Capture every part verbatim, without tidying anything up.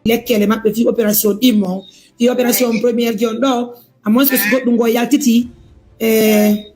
lekkele maɓɓe fii opération ɗimmo, fii opération première jon ɗo, à moins que si goɗɗum ngo yaltiti, e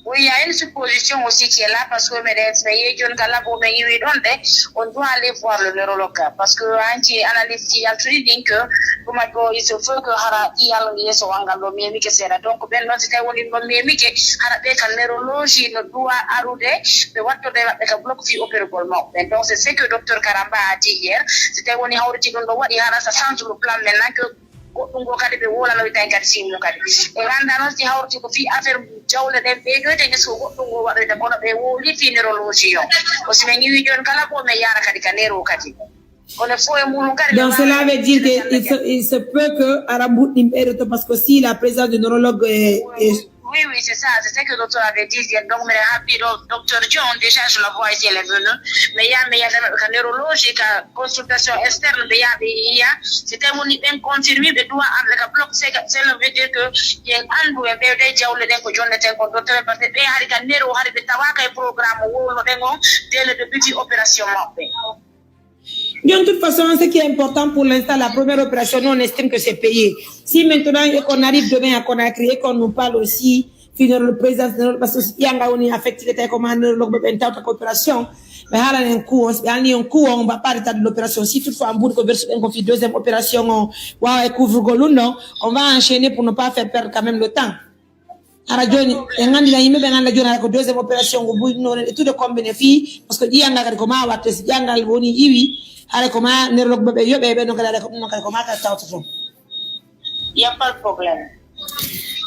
Oui, il y a une supposition aussi qui est là parce que meɗen so yeejon ka labo men iwi ɗon ɗe, on doit aller voir le neurologue parce que anti analyse ci yaltiri ɗin que ɗuma ɗo il se faut que hara ƴiyal yeeso wal ngal ɗo memike seeɗa. Donc ɓen ɗon si tawi woni ɗon memike, hara ɓe ka neurologie no doit arude ɓe wattorde maɓɓe ka bloc fii opérugol mawɓe ɓen. Donc c'est ce que docteur Karamba a dit hier. Si tawi woni hawriti ɗum ɗo waɗi hara ça change le plan maintenant que goɗɗum ngo kadi ɓe wolanoyta hen kadi simu kadi ɓe ganda noon si hawriti ko fii affaire jawle ɗen ɓeydoyde ñes ko goɗɗum ngo waɗoyta kono ɓe wowli fii neurologie on o si men ñiwi joni kala ko men yaara kadi ka nero kadi kono fo e muɗum kadi donc cela veut dire que il se, il se peut que ara mbuɗɗin ɓeydoto parce que si la présence de neurologue est, est Oui, oui, c'est ça, c'est ce que le docteur avait dit hier. Donc, mais rapide, docteur John, déjà, je la vois ici, elle est venue. Mais il y a, mais il y a quand même la neurologie, la consultation externe, mais il y a, il y a, c'était mon bien confirmé, mais doit avec un bloc, c'est, c'est le veut dire que il y a un bout, un peu de diable, donc, John, est un conducteur, parce que, mais, il y a un neuro, il y a des tabacs, un programme, ou le, dès le début de l'opération, mais. De toute façon, ce qui est important pour l'instant, la première opération, nous, on estime que c'est payé. Si maintenant qu'on arrive demain à Conakry et qu'on nous parle aussi, fii neurologue, présence neurologue, parce que si ƴiya nga woni affecté, tawi ko ma neurologue ɓe ɓen tawta ko opération, ɓe haalani en coût, on, ɓe haalani en coût, on va pas retarder l'opération. Si toutefois on boude ko versu ɓen ko fii deuxième opération, on va couvrir ko l'un, on va enchaîner pour ne pas faire perdre quand même le temps. Hara joni en anndi tan yimɓe ɓen annda joni hara ko deuxième opération ngo buynoɗen e tout de combine fii parce que ƴiyangal kadi ko ma watte si ƴiyangal woni iwi hara ko ma neurologue ɓe yoɓe ɓe non kadi hara ko ɗum non kadi ko ma kadi tawtoto il y a pas de problème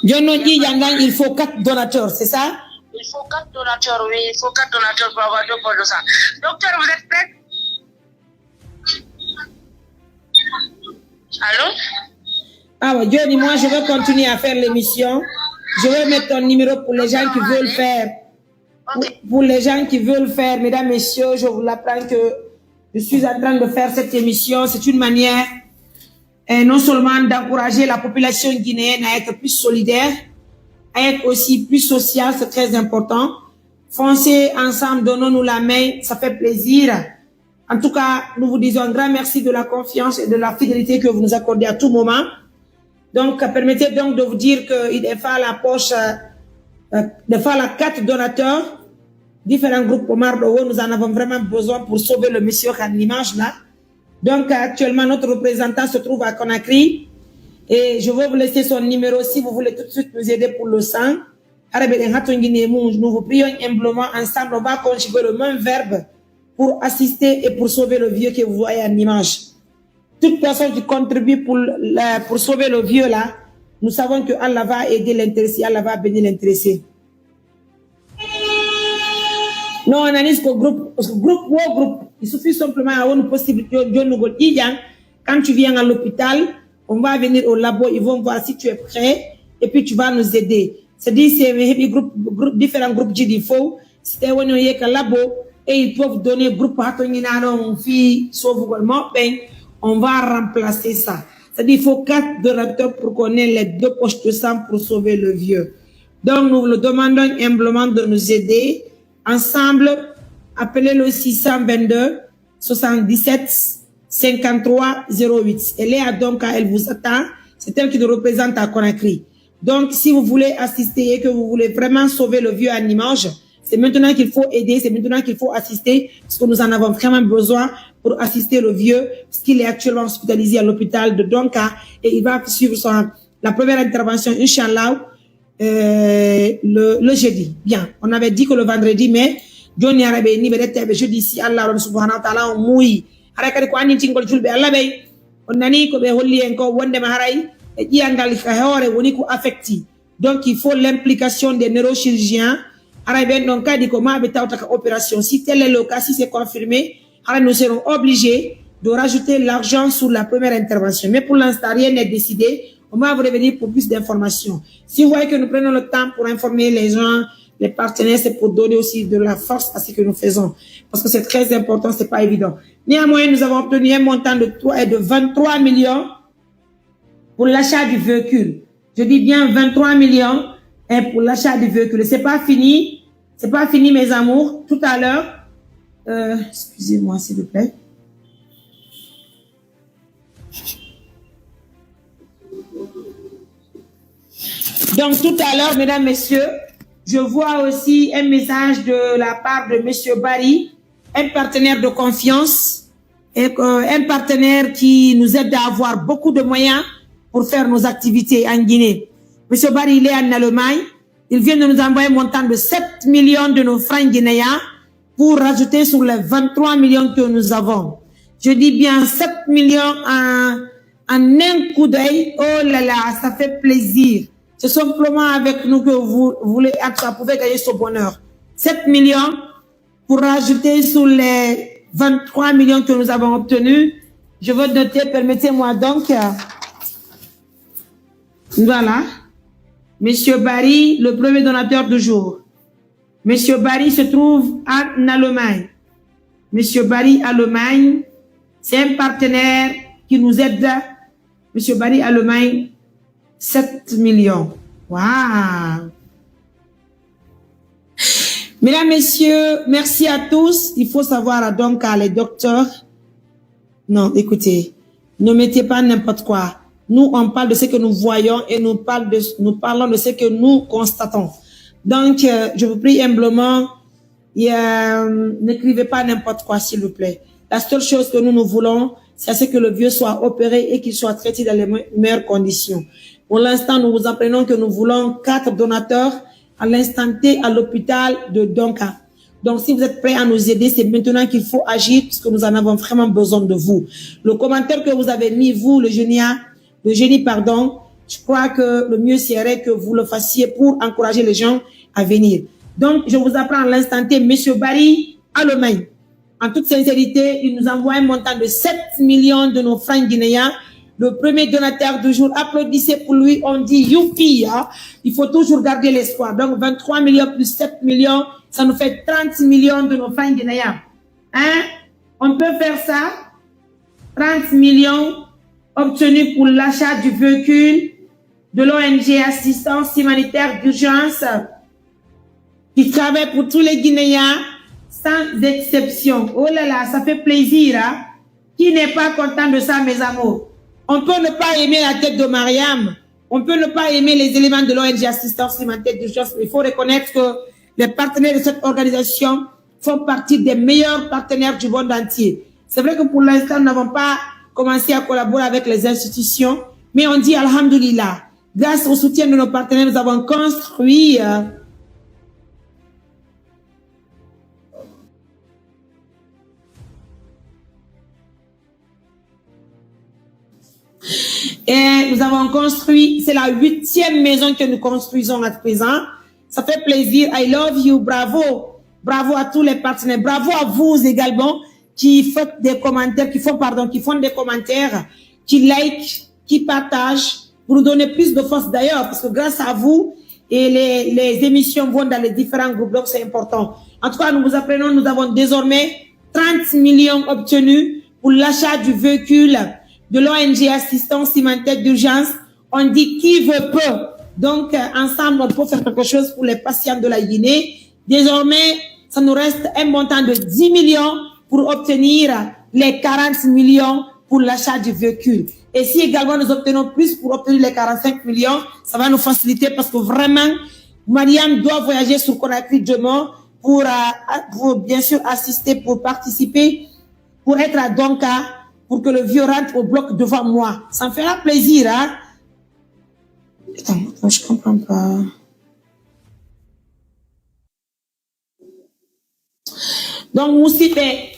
joni noon ƴiiƴan ɗan il faut quatre donateurs c'est ça il faut quatre donateurs oui il faut quatre donateurs pour avoir deux poches de sang docteur vous êtes prête Allô Awa, Johnny, moi je vais continuer à faire l'émission. Je vais mettre ton numéro pour les gens qui veulent faire. Pour, pour les gens qui veulent faire, mesdames, messieurs, je vous l'apprends que je suis en train de faire cette émission. C'est une manière euh, non seulement d'encourager la population guinéenne à être plus solidaire, à être aussi plus sociale, c'est très important. Foncez ensemble, donnons-nous la main, ça fait plaisir. En tout cas, nous vous disons un grand merci de la confiance et de la fidélité que vous nous accordez à tout moment. Donc, permettez donc de vous dire qu'il faut la poche, euh, de faire la carte donateur, différents groupes au Mardowo, nous en avons vraiment besoin pour sauver le monsieur Khan Limage là. Donc, actuellement, notre représentant se trouve à Conakry et je vais vous laisser son numéro si vous voulez tout de suite nous aider pour le sang. Arabe, nous vous prions humblement ensemble, on va conjuguer le même verbe pour assister et pour sauver le vieux que vous voyez en image. Toute personne qui contribue pour, la, pour sauver le vieux là, nous savons que Allah va aider l'intéressé, Allah va bénir l'intéressé. Non, on a dit que groupe, groupe, groupe, il suffit simplement à une possibilité de nous quand tu viens à l'hôpital, on va venir au labo, ils vont voir si tu es prêt et puis tu vas nous aider. C'est-à-dire, c'est un groupe, groupe, différents groupes, j'ai dit, faux. Si tawi woni on yehi ka labo et ils peuvent donner groupe hatonñinaaɗo on fii soofugol mawɓe ɓen, on va remplacer ça. C'est-à-dire il faut quatre donateurs pour qu'on ait les deux poches de sang pour sauver le vieux. Donc nous le demandons humblement de nous aider ensemble. Appelez le six cent vingt-deux soixante-dix-sept cinquante-trois zéro huit. Et Léa donc elle vous attend. C'est elle qui nous représente à Conakry. Donc, si vous voulez assister et que vous voulez vraiment sauver le vieux en image, c'est maintenant qu'il faut aider, c'est maintenant qu'il faut assister, parce que nous en avons vraiment besoin pour assister le vieux, parce qu'il est actuellement hospitalisé à l'hôpital de Donka et il va suivre son, la première intervention, Inch'Allah, euh, le, le jeudi. Bien, on avait dit que le vendredi, mais Johnny Arabe ni ɓe ƴettay ɓe jeudi si Allah on subhanahu wa ta'ala on muuyi. Haray kadi ko anndintingol julɓe Allah ɓey. On nani ko ɓe holli en ko wondema haray e ƴiyangal ka hoore woni ko affecti. Donc il faut l'implication des neurochirurgiens. Haray ɓen ɗon kadi ko ma ɓe tawta ka opération. Si tel est le cas, si c'est confirmé, haray nous serons obligés de rajouter l'argent sur la première intervention. Mais pour l'instant, rien n'est décidé. On va vous revenir pour plus d'informations. Si vous voyez que nous prenons le temps pour informer les gens, les partenaires, c'est pour donner aussi de la force à ce que nous faisons. Parce que c'est très important, c'est pas évident. Néanmoins, nous avons obtenu un montant de trois et de vingt-trois millions pour l'achat du véhicule. Je dis bien vingt-trois millions hein, pour l'achat du véhicule. C'est pas fini. C'est pas fini, mes amours. Tout à l'heure, euh, excusez-moi, s'il vous plaît. Donc, tout à l'heure, mesdames, messieurs, je vois aussi un message de la part de Monsieur Barry, un partenaire de confiance, et, euh, un partenaire qui nous aide à avoir beaucoup de moyens pour faire nos activités en Guinée. Monsieur Barry, il est en Allemagne. Il vient de nous envoyer un montant de sept millions de nos francs guinéens pour rajouter sur les vingt-trois millions que nous avons. Je dis bien sept millions en, en un coup d'œil. Oh là là, ça fait plaisir. C'est simplement avec nous que vous voulez être, vous pouvez gagner ce bonheur. Sept millions pour rajouter sur les vingt-trois millions que nous avons obtenus. Je veux noter, permettez-moi donc, euh, voilà. Monsieur Barry, le premier donateur du jour. Monsieur Barry se trouve en Allemagne. Monsieur Barry, Allemagne, c'est un partenaire qui nous aide. Monsieur Barry, Allemagne, sept millions. Waouh! Mesdames, Messieurs, merci à tous. Il faut savoir, donc, à les docteurs. Non, écoutez, ne mettez pas n'importe quoi. Nous, on parle de ce que nous voyons et nous, parle de, nous parlons de ce que nous constatons. Donc, euh, je vous prie humblement, et, euh, n'écrivez pas n'importe quoi, s'il vous plaît. La seule chose que nous, nous voulons, c'est à ce que le vieux soit opéré et qu'il soit traité dans les me-, meilleures conditions. Pour l'instant, nous vous apprenons que nous voulons quatre donateurs à l'instant T à l'hôpital de Donka. Donc, si vous êtes prêts à nous aider, c'est maintenant qu'il faut agir parce que nous en avons vraiment besoin de vous. Le commentaire que vous avez mis, vous, le génie, le génie, pardon, je crois que le mieux serait que vous le fassiez pour encourager les gens à venir. Donc, je vous apprends à l'instant T, Monsieur Barry Alomay. En toute sincérité, il nous envoie un montant de sept millions de nos francs guinéens. Le premier donateur du jour, applaudissez pour lui, on dit youpi, hein. Il faut toujours garder l'espoir. Donc, vingt-trois millions plus sept millions, ça nous fait trente millions de nos francs guinéens. Hein? On peut faire ça? Trente millions obtenus pour l'achat du véhicule de l'O N G Assistance Humanitaire d'Urgence qui travaille pour tous les Guinéens sans exception. Oh là là, ça fait plaisir, hein? Qui n'est pas content de ça, mes amours? On peut ne pas aimer la tête de Mariam, on peut ne pas aimer les éléments de l'O N G Assistance Humanitaire d'Urgence, mais il faut reconnaître que les partenaires de cette organisation font partie des meilleurs partenaires du monde entier. C'est vrai que pour l'instant, nous n'avons pas commencé à collaborer avec les institutions, mais on dit Alhamdulillah. Grâce au soutien de nos partenaires, nous avons construit, euh, et nous avons construit, c'est la huitième maison que nous construisons à présent. Ça fait plaisir. I love you. Bravo. Bravo à tous les partenaires. Bravo à vous également qui faites des commentaires, qui font, pardon, qui font des commentaires, qui like, qui partagent pour nous donner plus de force d'ailleurs, parce que grâce à vous, et les, les émissions vont dans les différents groupes, donc c'est important. En tout cas, nous vous apprenons, nous avons désormais trente millions obtenus pour l'achat du véhicule de l'O N G Assistance Humanitaire d'Urgence. On dit qui veut peut. Donc, euh, ensemble, on peut faire quelque chose pour les patients de la Guinée. Désormais, ça nous reste un montant de dix millions pour obtenir les quarante millions pour l'achat du véhicule. Et si également nous obtenons plus pour obtenir les quarante-cinq millions, ça va nous faciliter parce que vraiment, Mariam doit voyager sur Conakry demain pour, euh, pour bien sûr assister, pour participer, pour être à Donka, pour que le vieux rentre au bloc devant moi. Ça me fera plaisir, hein? Attends, attends, je comprends pas. Donc, musidɓe,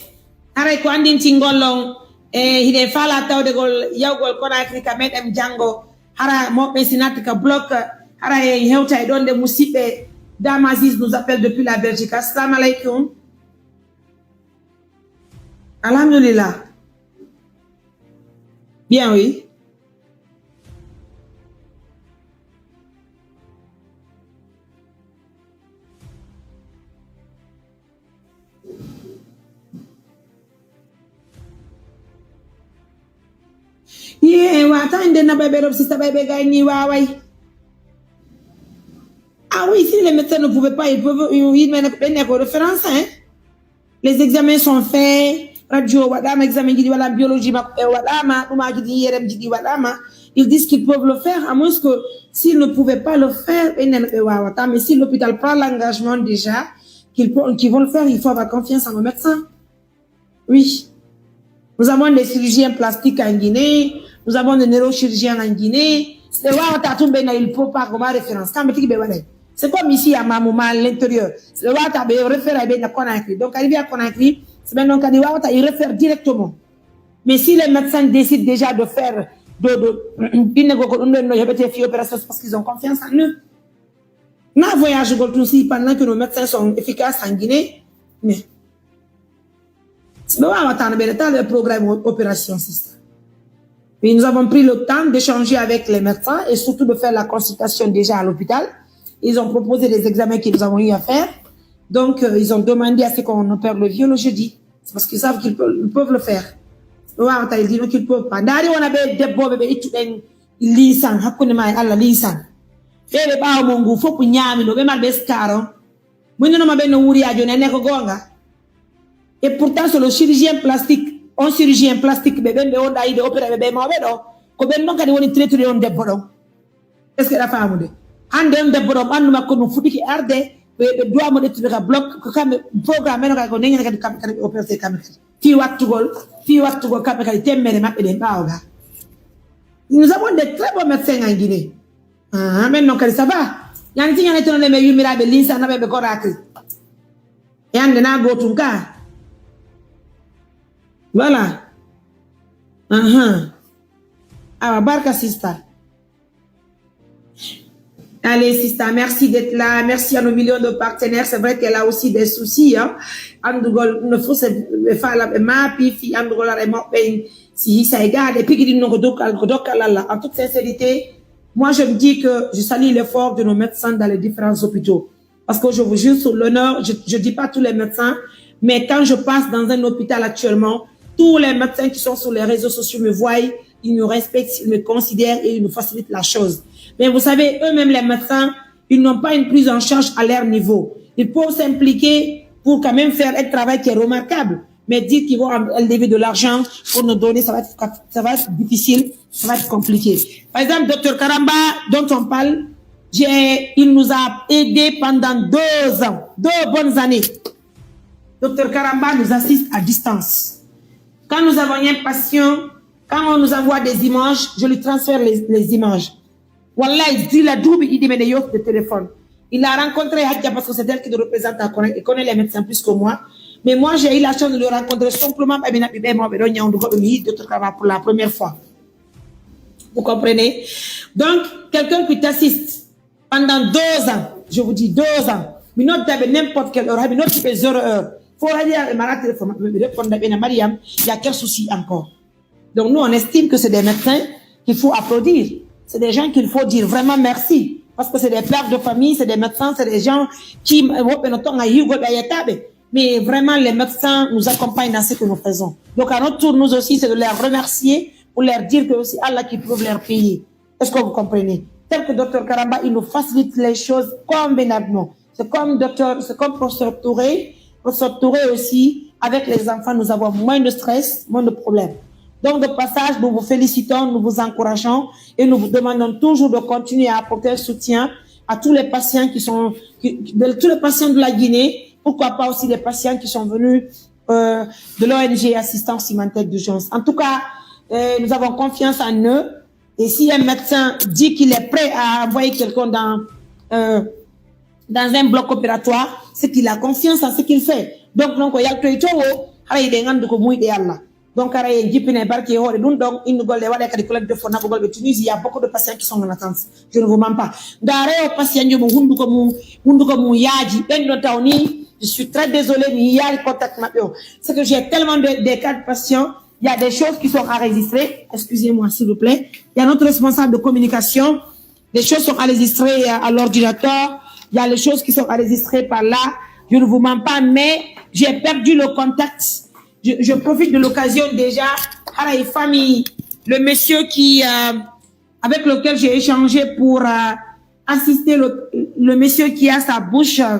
haray ko anndintingol on, e hiɗen faalaa tawdegol yawgol Conakry ka meɗen janngo, hara moɓɓe si naati ka bloc, hara en hewta e ɗon de musidɓe. Dame Aziz nous appelle depuis la Belgique. Assalamu alaikum. Alhamdulillah. Bien, oui. Ye, wata inde na ɓe ɓe ɗo sista ɓe ɓe gay ni waway. Ah oui, si les médecins ne pouvaient pas, ils peuvent, ils, ils mettent, ils mettent de français, hein. Les examens sont faits, Radio waɗaama, examen ji ɗi waɗaama, biologie makko ɓe waɗaama, ɗumaaji ɗi, I R M ji ɗi waɗaama. Ils disent qu'ils peuvent le faire, à moins que s'ils ne pouvaient pas le faire, ɓe nena ɓe waawataa. Mais si l'hôpital prend l'engagement déjà qu'ils pe-, qu'ils vont le faire, il faut avoir confiance en nos médecins. Oui. Nous avons des chirurgiens plastiques en Guinée, nous avons des neurochirurgiens en Guinée. Si ɓe waawataa tun ɓe na, ils peuvent pas avoir référence. Kamɓe tigi ɓe waɗay. C'est comme ici à Mamouma, à l'intérieur. Si ɓe waawataa ɓe référé ɓe na Conakry. Donc, arrivé à Conakry, si ɓe non kadi waawataa, ils réfèrent directement. Mais si les médecins décident déjà de faire, de, de, innego ko ɗum ɗon no heɓete fi opération, c'est parce qu'ils ont confiance en eux. Na voyage gol tun si pendant que nos médecins sont efficaces en Guinée, mais si ɓe waawataa no ɓe reta le programme o-, opération, sister. Et nous avons pris le temps d'échanger avec les médecins et surtout de faire la consultation déjà à l'hôpital. Ils ont proposé des examens que nous avons eu à faire. Donc, euh, ils ont demandé à ce qu'on opère le vieux le jeudi. C'est parce qu'ils savent qu'ils peuvent, ils peuvent le faire. Waawataa, ils disent qu'ils peuvent pas. Ndaari wona ɓe debbooɓe ɓe ittuɗen linsan, hakkunde ma e Allah linsan. Ɓe ɓe ɓaawo mon ngu fof ñaami no ɓe mal ɓe scar on. Muynanoma ɓen no wuuri yaa jooni, ene ko goonga. Et pourtant, c'est le chirurgien plastique, on chirurgien plastique, ɓe ɓen ɓe wonɗa yiide opéré ɓe ɓe mawɓe ɗo. Ko ɓen ɗon kadi woni traitude on debbo ɗon. Est-ce que aɗa faamude? Hannde on debbo ɗon ɓanndu makko ɗum fuɗɗike arde, ɓe, ɓe duwa mo ƴettude ka bloc, ko kamɓe programme men o kadi ko neñata kadi kamɓe kadi ɓe opéré kamɓe kadi. Fii wattugol, fii wattugol kamɓe kadi temmere maɓɓe ɗen ɓaawo ga. Nous avons des très bons médecins en Guinée. Ah, men non kadi ça va. Yani si ñande tono men yummiraaɓe linsa naɓe ɓe Conakry. E hannde na gotum ka. Voilà. Aha. Awa barka sista. Allez, sista, merci d'être là. Merci à nos millions de partenaires. C'est vrai qu'elle a aussi des soucis, hein. Andugol no fuse be fala be mapi fi andugol are mo ben si hisa e gade pigi din no ko dokkal, ko dokkal Allah. En toute sincérité, moi je me dis que je salue l'effort de nos médecins dans les différents hôpitaux. Parce que je vous jure sur l'honneur, je, je dis pas tous les médecins, mais quand je passe dans un hôpital actuellement, tous les médecins qui sont sur les réseaux sociaux me voient, ils me respectent, ils me considèrent et ils nous facilitent la chose. Mais vous savez, eux-mêmes, les médecins, ils n'ont pas une prise en charge à leur niveau. Ils peuvent s'impliquer pour quand même faire un travail qui est remarquable. Mais dire qu'ils vont enlever de l'argent pour nous donner, ça va être, ça va être difficile, ça va être compliqué. Par exemple, docteur Karamba, dont on parle, j'ai, il nous a aidés pendant deux ans, deux bonnes années. Docteur Karamba nous assiste à distance. Quand nous avons un patient, quand on nous envoie des images, je lui transfère les, les images. Wallahi, dila duuɓi ɗiɗi meɗen yewtude téléphone. Il a rencontré Hadja parce que c'est elle qui nous représente à Conakry, elle connaît les médecins plus que moi. Mais moi, j'ai eu la chance de le rencontrer simplement ɓay mi naɓi ɓe mawɓe ɗo ñawdu goɗɗo mi yii docteur Karamba pour la première fois. Vous comprenez? Donc, quelqu'un qui t'assiste pendant deux ans, je vous dis deux ans, mi nodda ɓe n'importe quelle heure, hay mi noddi ɓe zéro heure. Faut aller à ma téléphone, mi réponda ɓe na Mariam, il y a quel souci encore? Donc nous, on estime que c'est des médecins qu'il faut applaudir. C'est des gens qu'il faut dire vraiment merci. Parce que c'est des pères de famille, c'est des médecins, c'est des gens qui, woɓɓe no tonga hiwgol ɓe a yettaɓe. Mais vraiment, les médecins nous accompagnent dans ce que nous faisons. Donc à notre tour, nous aussi, c'est de les remercier pour leur dire que c'est Allah qui prouve leur pays. Est-ce que vous comprenez? Tel que docteur Karamba, il nous facilite les choses convenablement. C'est comme docteur, c'est comme professeur Touré. Professeur Touré aussi, avec les enfants, nous avons moins de stress, moins de problèmes. Donc, de passage, nous vous félicitons, nous vous encourageons et nous vous demandons toujours de continuer à apporter un soutien à tous les patients qui sont, qui- de, tous les patients de la Guinée, pourquoi pas aussi les patients qui sont venus euh, de l'O N G Assistance Humanitaire d'Urgence. En tout cas, euh, nous avons confiance en eux. Et si un médecin dit qu'il est prêt à envoyer quelqu'un dans, euh, dans un bloc opératoire, c'est qu'il a confiance en ce qu'il fait. Donc, non ko yaltoytowo, haray ɗe ngandu ko muyɗe Allah. Donc, haray en jippina e barke e hoore ɗum ɗon, innu golle waɗe kadi collecte de fonds naɓugol ɓe Tunisie, il y a beaucoup de patients qui sont en attente. Je ne vous mens pas. Ndaare o patient jomo hunduko mum, hunduko mum yaaji, ɓen ɗon taw ni, je suis très désolé, mi yiyaali contact maɓɓe o. C'est que j'ai tellement de, des cas de patients, il y a des choses qui sont enregistrées. Excusez-moi, s'il vous plaît. Il y a notre responsable de communication. Les choses sont enregistrées à, à l'ordinateur. Il y a les choses qui sont enregistrées par là. Je ne vous mens pas, mais j'ai perdu le contact. Je, je profite de l'occasion déjà. Haray famille, le monsieur qui, euh, avec lequel j'ai échangé pour euh, assister le, le monsieur qui a sa bouche euh,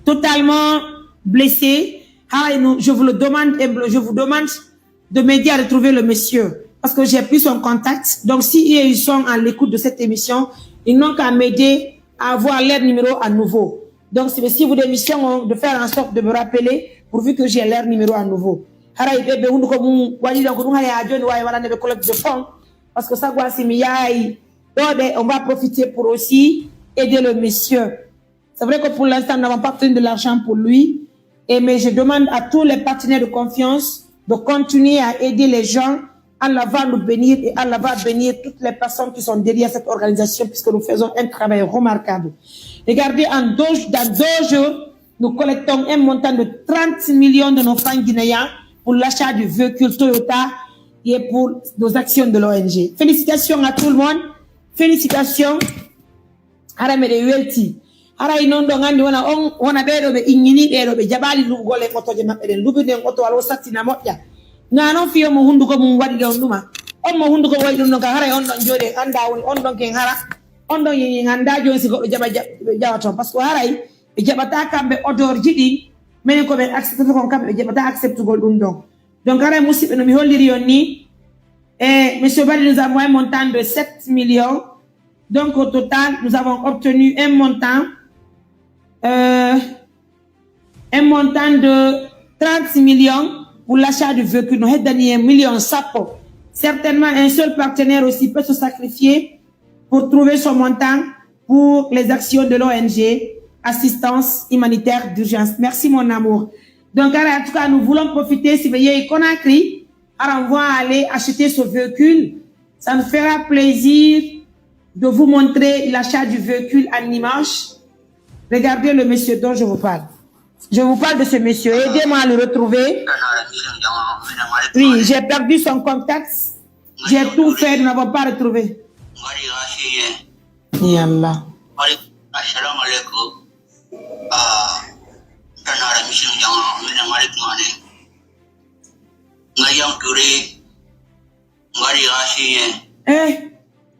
totalement blessée. Haray, nous, je vous le demande et je vous demande de m'aider à retrouver le monsieur. Parce que j'ai plus son contact. Donc, si ils sont à l'écoute de cette émission, ils n'ont qu'à m'aider à avoir leur numéro à nouveau. Donc, si, si vous démission, de faire en sorte de me rappeler, pourvu que j'ai leur numéro à nouveau. Haray ɓe, ɓe hunduko mum waɗi ɗon ko ɗum, haray haa jooni waawi waɗande ɓe collecte de fonds. Parce que ça, quoi, si mi yahay ɗo ɓe, on va profiter pour aussi aider le monsieur. C'est vrai que pour l'instant, nous n'avons pas obtenu de l'argent pour lui. Et, mais je demande à tous les partenaires de confiance de continuer à aider les gens. Allah va nous bénir et Allah va bénir toutes les personnes qui sont derrière cette organisation, puisque nous faisons un travail remarquable. Regardez, en deux, dans deux jours, nous collectons un montant de trente millions de nos francs guinéens pour l'achat du véhicule Toyota et pour nos actions de l'O N G. Félicitations à tout le monde. Félicitations. Hara meɗen welti. Haray non ɗon anndi wona on, wona ɓee ɗoo ɓe inngini, ɓee ɗoo ɓe jaɓaali luɓugol en otooje maɓɓe ɗen. Luɓirɗen otowal o sattina moƴƴa. Naa non fii on mo hunnduko mum waɗi ɗon ɗuma. On mo hunnduko waɗi ɗum ɗon ka haray on ɗon jooɗi en anndaa woni on ɗon ken hara. On ɗon en, en anndaa jooni si goɗɗo jaɓa, jaɓ-, ɓe jaɓa ton. Parce que haray ɓe jaɓataa kamɓe odorji ɗin. Minen ko ɓen acceptata kon kamɓe ɓe jaɓataa acceptugol ɗum ɗon. Donc haray musidɓe no mi holliri on ni. Et monsieur Bari nous a envoyé un montant de sept millions. Donc, au total, nous avons obtenu un montant, euh, un montant de trente millions pour l'achat du véhicule. No heddani en million sappo. Certainement, un seul partenaire aussi peut se sacrifier pour trouver son montant pour les actions de l'O N G, assistance humanitaire d'urgence. Merci, mon amour. Donc, en tout cas, nous voulons profiter, si vous voyez Conakry, alors on va aller acheter ce véhicule. Ça nous fera plaisir de vous montrer l'achat du véhicule en image. Regardez le monsieur dont je vous parle. Je vous parle de ce monsieur. Aidez-moi à le retrouver. Oui, j'ai perdu son contact. J'ai tout fait, nous n'avons pas retrouvé. Ya Allah. Assalamu alaikum. Ah, tanara mission jama, mina malik mane. Ngayang ture, ngari asiye. Eh.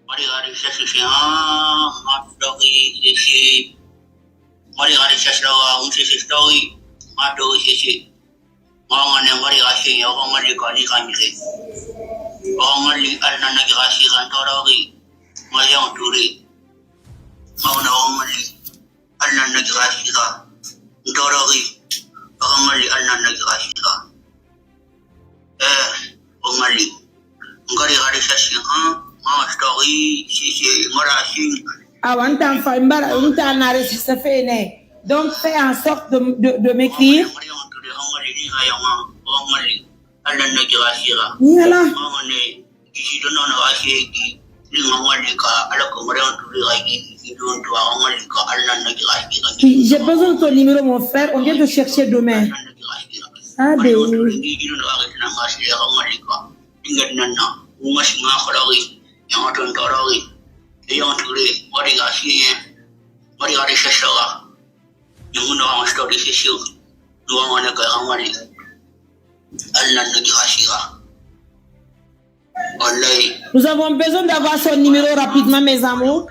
Ngari ngari sesi se, ah, ma dogi sesi. Ngari ngari sesi lawa, un sesi story, ma dogi sesi. Ngari ngari asiye, ngari ngari kani kani se. Ngari ngari alna nagi asiye kan torogi. Ngayang ture. Ngari ngari. Alna nagi asiye kan. Torogi. Ngari ngari alna nagi asiye kan. Eh, o ngali. Ngari ngari sasi, ha? Ma story, si, si, ngara si. Awa, ntan fa, mbara, ntan na resi sa fe ne. Donc, fais en sorte de, de, de m'écrire. Ni ala. J'ai besoin de ton numéro, mon frère. On vient te chercher demain. Ah, ben. Nous avons besoin d'avoir son numéro rapidement, mes amours.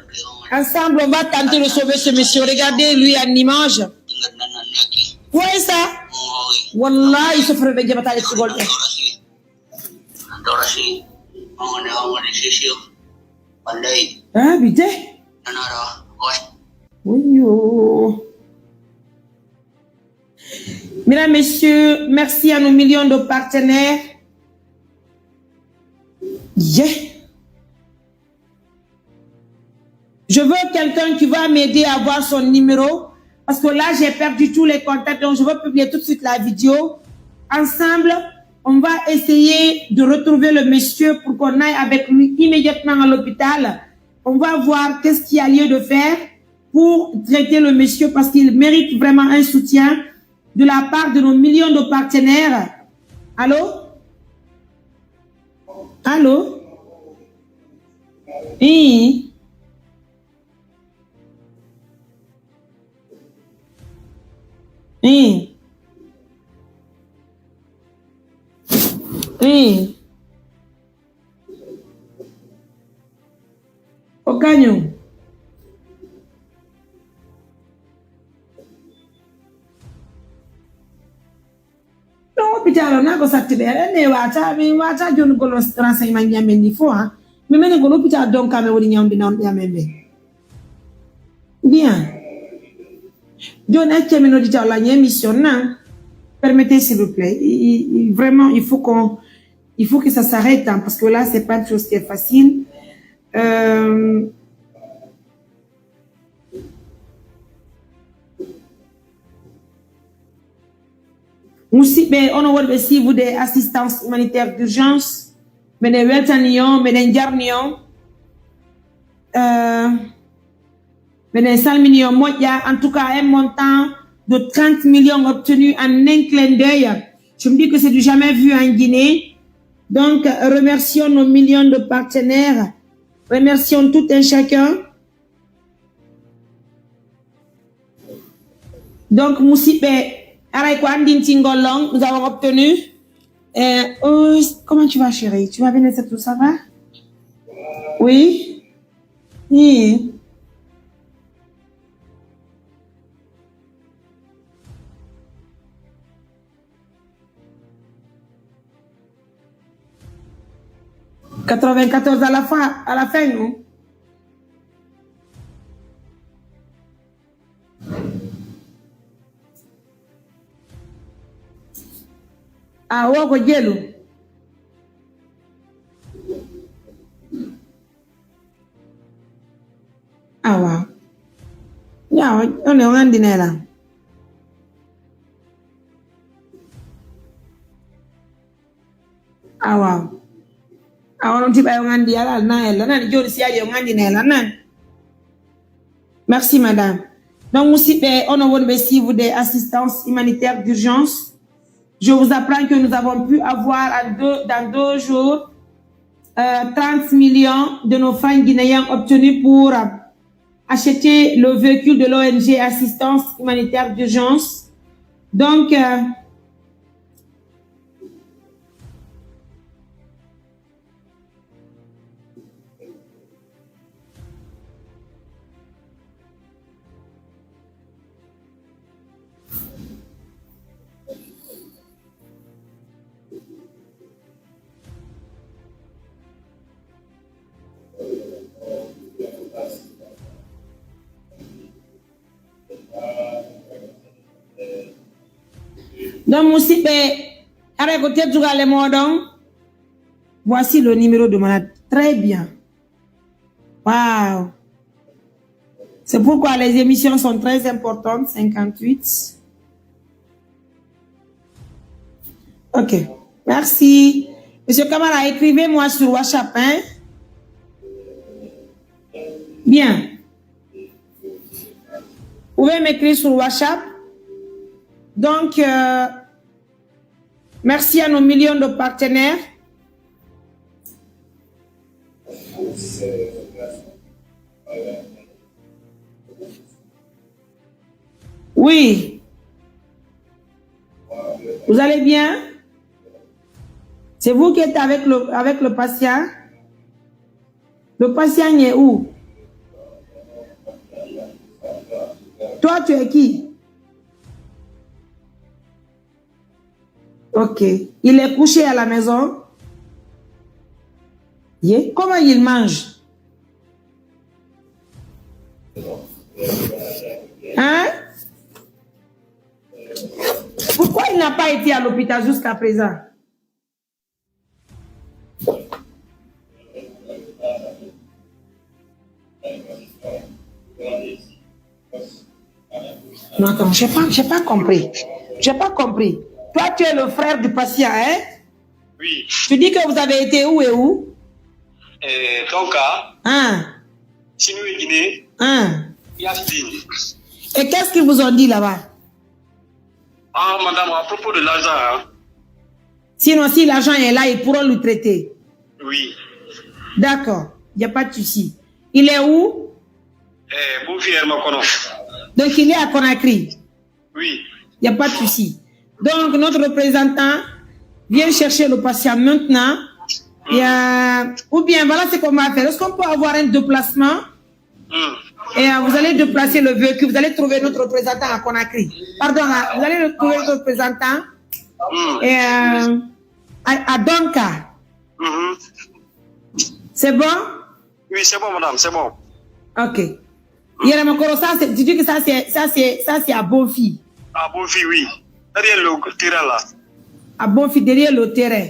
Ensemble, on va tenter de sauver ce monsieur. Regardez lui en image. Vous voyez ça? Wallah, il souffre de diabète. Ah, putain. Oui. Mesdames, Messieurs, merci à nos millions de partenaires. Yeah. Je veux quelqu'un qui va m'aider à avoir son numéro. Parce que là, j'ai perdu tous les contacts. Donc, je vais publier tout de suite la vidéo. Ensemble, on va essayer de retrouver le monsieur pour qu'on aille avec lui immédiatement à l'hôpital. On va voir qu'est-ce qu'il y a lieu de faire pour traiter le monsieur parce qu'il mérite vraiment un soutien de la part de nos millions de partenaires. Allô? Allô? Ii. Ii. Ii. Ko kañum. Ko satti ɓe, aɗa anndi mi waawataa, mi waawataa jonnugol renseignement ji amen ɗin fow, ha. Mi menen ko l'hôpital Donka men woni ñawndi nawnuɓe amen ɓen. Bien. Jooni, accee mi noddita on lañi émission na. Permettez, s'il vous plaît. I, i, i, vraiment, il faut qu'on, il faut que ça s'arrête, hein, parce que là, c'est pas une chose qui est facile. Euh, Musidɓe, onon wonɓe siifude assistance humanitaire d'urgence, meɗen weltani on, meɗen jarni on, euh, meɗen salmini on moƴƴa. En tout cas, un montant de trente millions obtenus en un clin d'œil. Je me dis que c'est du jamais vu en Guinée. Donc, remercions nos millions de partenaires. Remercions tout un chacun. Donc, musidɓe, aray ko anndintingol on, nous avons obtenu. Euh, oh, comment tu vas, chérie? Tu vas bien, et tout, ça va? Oui? Oui. Quatre-vingt-quatorze à la fin, à la fin, non? Ah, wo ko jelu. Awa. Yawa, on, on anndi nelan. Awa. Awa, on tiɓa on anndi alal na ella nani. Jooni si yaji on anndi nelan nani. Merci, madame. Donc, musidɓe, onon wonɓe siifude assistance humanitaire d'urgence, je vous apprends que nous avons pu avoir en deux, dans deux jours, euh, trente millions de nos francs guinéens obtenus pour, euh, acheter le véhicule de l'O N G Assistance Humanitaire d'Urgence. Donc, euh, Donc, musidɓe, haray ko teddugal e mooɗon. Voici le numéro de malade. Très bien. Wow. C'est pourquoi les émissions sont très importantes, cinquante-huit. Ok. Merci. Monsieur Kamara, écrivez-moi sur WhatsApp, hein? Bien. Vous pouvez m'écrire sur WhatsApp. Donc, euh, merci à nos millions de partenaires. Oui. Vous allez bien? C'est vous qui êtes avec le, avec le patient? Le patient est où? Toi, tu es qui? Ok. Il est couché à la maison. Yeah. Comment il mange? Hein? Pourquoi il n'a pas été à l'hôpital jusqu'à présent? Non, attends, j'ai pas, j'ai pas compris. J'ai pas compris. Toi, tu es le frère du patient, hein? Oui. Tu dis que vous avez été où et où? Eh, donc, ah, Hein? Sinon, Guinée, Hein? Il y a Sydney. Et qu'est-ce qu'ils vous ont dit là-bas? Ah, madame, à propos de l'argent, hein? Sinon, si l'argent est là, ils pourront le traiter. Oui. D'accord, il n'y a pas de souci. Il est où? Eh, bon, fier, ma kono. Donc, il est à Conakry. Oui. Il n'y a pas de souci. Donc, notre représentant vient chercher le patient maintenant. Il y a... Ou bien, voilà ce qu'on va faire. Est-ce qu'on peut avoir un déplacement? Hmm. Et euh, vous allez déplacer le véhicule, vous allez trouver notre représentant à Conakry. Pardon, là, vous allez trouver notre représentant. Hmm. Et, euh, à, à Donka. Mhm. C'est bon? Oui, c'est bon, madame, c'est bon. Ok. Yaramakoro, ça, c'est, tu dis que ça, c'est, ça, c'est, ça, c'est à Bonfi. À Bonfi, oui. Derrière le terrain là. À Bonfi, derrière le terrain.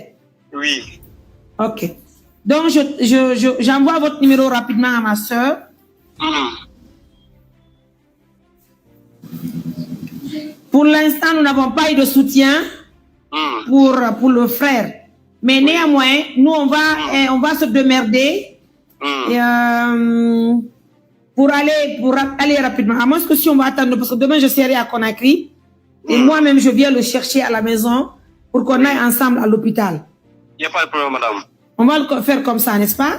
Oui. Ok. Donc, je, je, je, j'envoie votre numéro rapidement à ma sœur. Mhm. Pour l'instant, nous n'avons pas eu de soutien Hmm. pour, pour le frère. Mais Oui. néanmoins, nous, on va, Hmm. euh, on va se démerder Hmm. et, euh, pour aller, pour ra-, aller rapidement. À moins que si on va attendre, parce que demain, je serai à Conakry. Et Hmm. moi-même, je viens le chercher à la maison pour qu'on Oui. aille ensemble à l'hôpital. Il n'y a pas de problème, madame. On va le co-, faire comme ça, n'est-ce pas?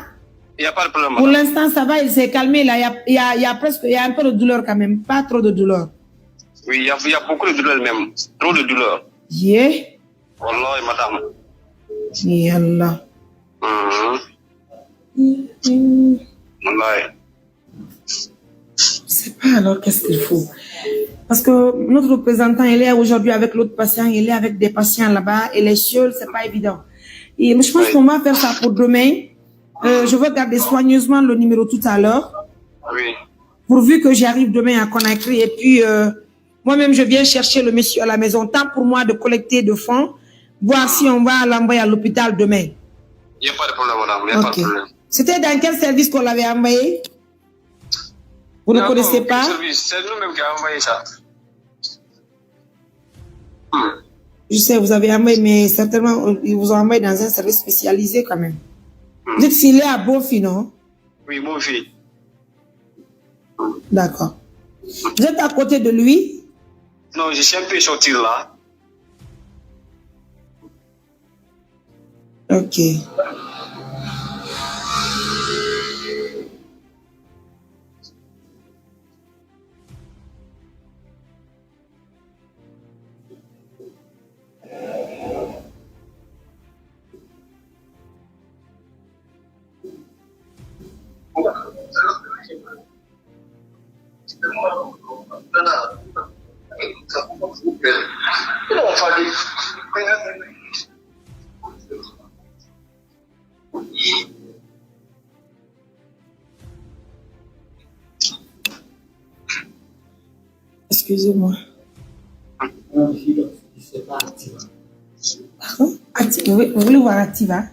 Il n'y a pas de problème, Pour madame. l'instant, ça va, il s'est calmé là. Il y a, il y a, il y a presque, il y a un peu de douleur quand même. Pas trop de douleur. Oui, il y a, il y a beaucoup de douleur même. Trop de douleur. Yeah. Wallahi, madame. Yallah. Mhm. Mhm. Wallahi. Je sais pas alors qu'est-ce qu'il faut. Parce que notre représentant, il est aujourd'hui avec l'autre patient, il est avec des patients là-bas, il est seul, c'est pas évident. Et je pense Oui. qu'on va faire ça pour demain. Euh, je vais garder soigneusement le numéro tout à l'heure, Oui. pourvu que j'arrive demain à Conakry. Et puis, euh, moi-même, je viens chercher le monsieur à la maison. Tant pour moi de collecter de fonds, voir si on va l'envoyer à l'hôpital demain. Il n'y a pas de problème, madame. Il n'y a pas de Ok. problème. C'était dans quel service qu'on l'avait envoyé? Vous ne Non, connaissez non, pas? Service, c'est nous-mêmes qui avons envoyé ça. Hmm. Je sais, vous avez envoyé, mais certainement, on- ils vous ont envoyé dans un service spécialisé quand même. Hmm. Vous êtes filé à Bonfi, non? Oui, Bonfi. D'accord. Vous êtes à côté de lui? Non, je suis un peu sorti là. Ok. Excusez-moi. Pardon? Acti-, vous, vous voulez voir Activa?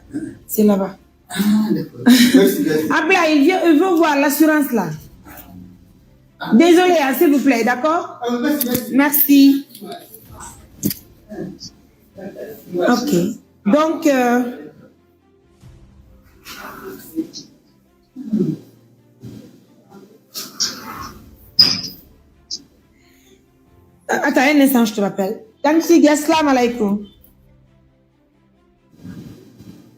C'est là-bas. Ah, d'accord. Merci, merci. Abla, il vient, il veut voir l'assurance là. Désolé, hein, s'il vous plaît, d'accord? Ah, merci, merci. Merci. Ok. Donc, euh, Attends un instant, je te rappelle. Tanti Sigi, assalamu alaikum.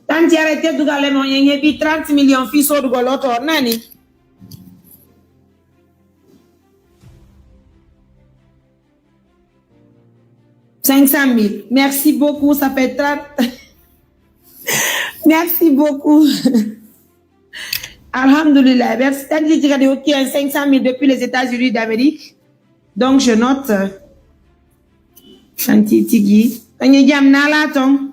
Tanti, arrêtez de regarder mon yéyé, puis trente millions, fils au Goloto, nani? Cinq cent mille. Merci beaucoup, ça fait trente. Merci beaucoup. Alhamdulillah. Merci. Tanti Sigi, ok, cinq cent mille depuis les États-Unis d'Amérique. Donc, je note. Tanti Sigi. Tanti Jam, nala ton.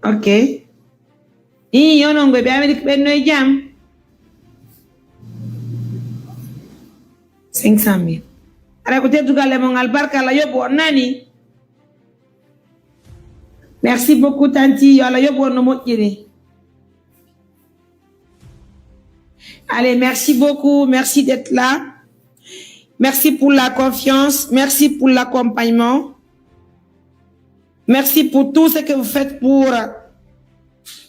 Ok. Ii, onon ngoy ɓe Amérique ɓen no e jam. Cinq cent mille. Aɗa ko teddugal e mon albarka, Allah yoɓu on nani. Merci beaucoup, Tanti. Yo Allah yoɓu on no moƴƴiri. Allez, merci beaucoup. Merci d'être là. Merci pour la confiance. Merci pour l'accompagnement. Merci pour tout ce que vous faites pour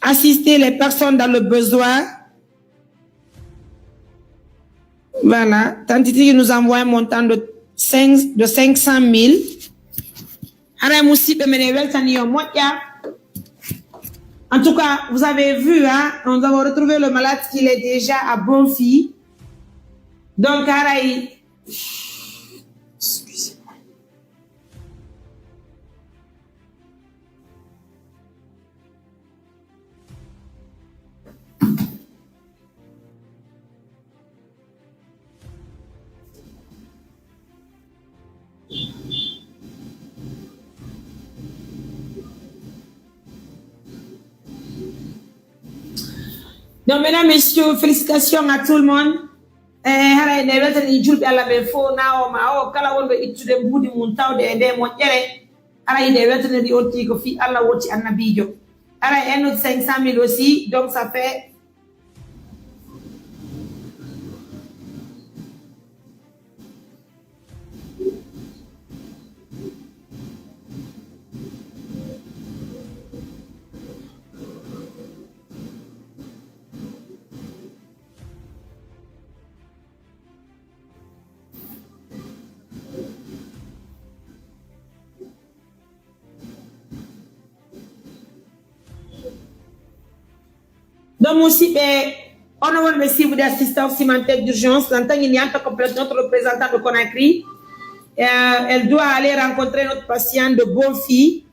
assister les personnes dans le besoin. Voilà, Tante Titi nous envoie un montant de cinq, de cinq cent mille. Haray musidɓe men, en weltanii yo moƴƴa. En tout cas, vous avez vu, hein, nous avons retrouvé le malade, qu'il est déjà à Bonfi. Donc, haray, excusez-moi. Donc, mesdames, messieurs, félicitations à tout le monde. Eh, haray nde weltani julɓe Allah ɓen fof, na o ma o, kala wonɗo ittude mbuuɗi mum tawde e nde moƴƴere, haray nde weltaniri on tigi ko fii Allah woti annabiijo. Haray en cinq cent mille aussi, donc ça fait Donc, musidɓe, onon wonɓe siibude assistance humanitaire d'urgence, en tant que notre représentant de Conakry, euh, elle doit aller rencontrer notre patient de Bonfi,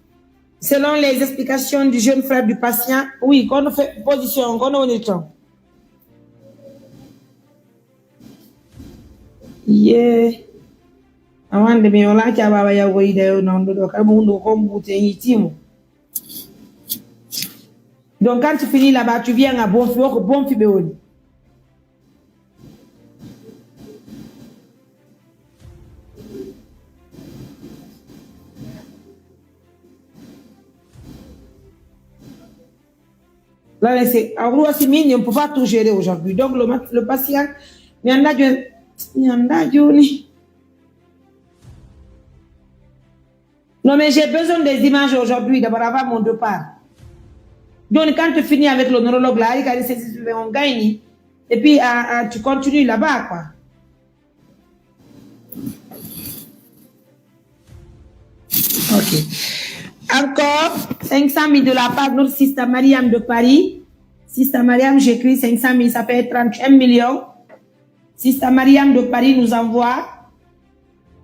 selon les explications du jeune frère du patient. Oui, qu'on fait position, qu'on est temps. Yee. Awande mi wala ca baba yaw ko ide yo non do kala mo hundo ko mbute yitimo. Donc quand tu finis là-bas, tu viens à Bonfi, ko Bonfi ɓe woni. Là, c'est, en gros, c'est mine, on ne peut pas tout gérer aujourd'hui. Donc, le, ma- le patient, mi anda jo- mi anda joni. Non, mais j'ai besoin des images aujourd'hui, d'abord, avant mon départ. Donc, quand tu finis avec le neurologue, là, il a dit, c'est- c'est- on gagne. Et puis, euh, euh, tu continues là-bas, quoi. Ok. Encore cinq cent mille de la part de notre sister Mariam de Paris. Sister Mariam, j'écris cinq cent mille, ça fait trente et un millions. Sister Mariam de Paris nous envoie.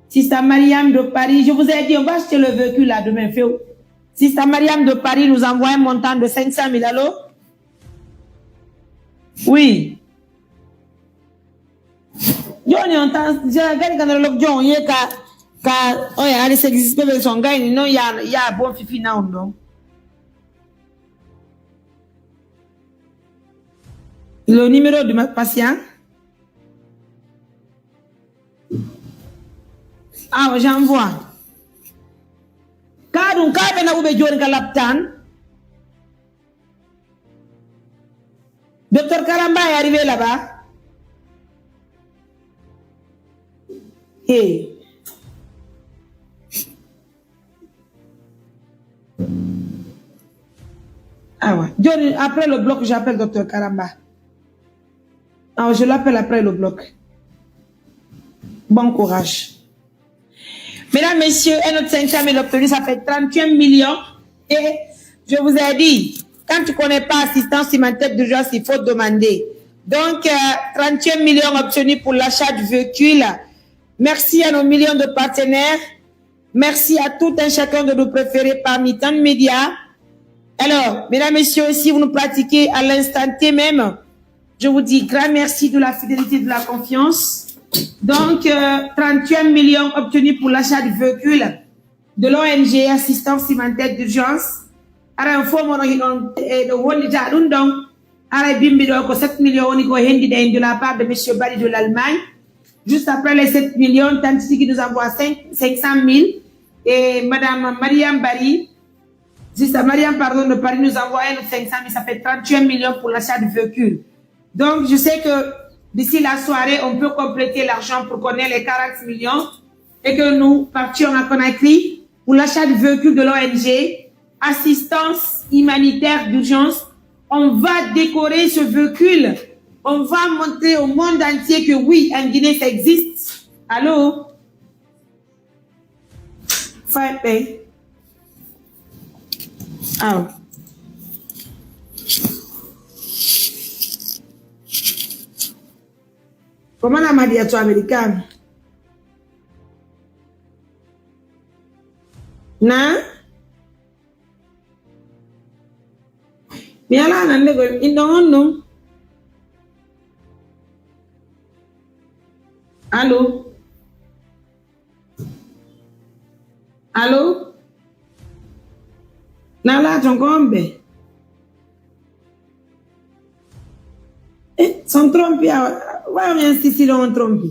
Sister Mariam de Paris, je vous ai dit, on va acheter le véhicule là demain. Feu. Sister Mariam de Paris nous envoie un montant de cinq cent mille. Allô? Oui. Joni on tan, ja gari kan lok jon ye ka, ka, oya, ali se existe, ɓe son gayni, non, ya, ya, bon, fifi, na on ɗon. Le numéro du ma- patient. Ah, j'envoie. Ka ɗum, ka ɓe na uɓe joni ka laptan. Docteur Karamba est arrivé là-bas. Hey. Ah ouais. Johnny, après le bloc, j'appelle Docteur Karamba. Ah, je l'appelle après le bloc. Bon courage. Mesdames, Messieurs, un autre cinq cent mille obtenus, ça fait trente et un millions. Et je vous ai dit, quand tu connais pas assistance humanitaire d'urgence, il faut demander. Donc, euh, trente et un millions obtenus pour l'achat de véhicules. Merci à nos millions de partenaires. Merci à tout un chacun de nous préférer parmi tant de médias. Alors, mesdames, messieurs, si vous nous pratiquez à l'instant T même, je vous dis grand merci de la fidélité, de la confiance. Donc, euh, trente et un millions obtenus pour l'achat de véhicules de l'O N G Assistance Humanitaire d'Urgence. Aran fof mono hiɗon e ɗo hollita ɗum ɗon. Aray bimbi ɗo ko sept millions woni ko hendida en de la part de monsieur Bari de l'Allemagne. Juste après les sept millions, Tante Tiki nous envoie cinq, cinq cent mille. Et Madame Mariam Bari, Sister Mariam, pardon, de Paris nous envoie un autre cinq cent mille, ça fait trente et un millions pour l'achat du véhicule. Donc, je sais que d'ici la soirée, on peut compléter l'argent pour qu'on ait les quarante millions et que nous partions à Conakry pour l'achat du véhicule de l'O N G, assistance humanitaire d'urgence. On va décorer ce véhicule. On va montrer au monde entier que oui, en Guinée, ça existe. Allô? Fayɓe. Aw. Ko mana Maria to American. Na? Mi alaa nande ko inɗo on non. Allo? Allo? Nalaa ton ko on ɓe? Eh, son trompé, ah, ouais, on insiste, on trompé.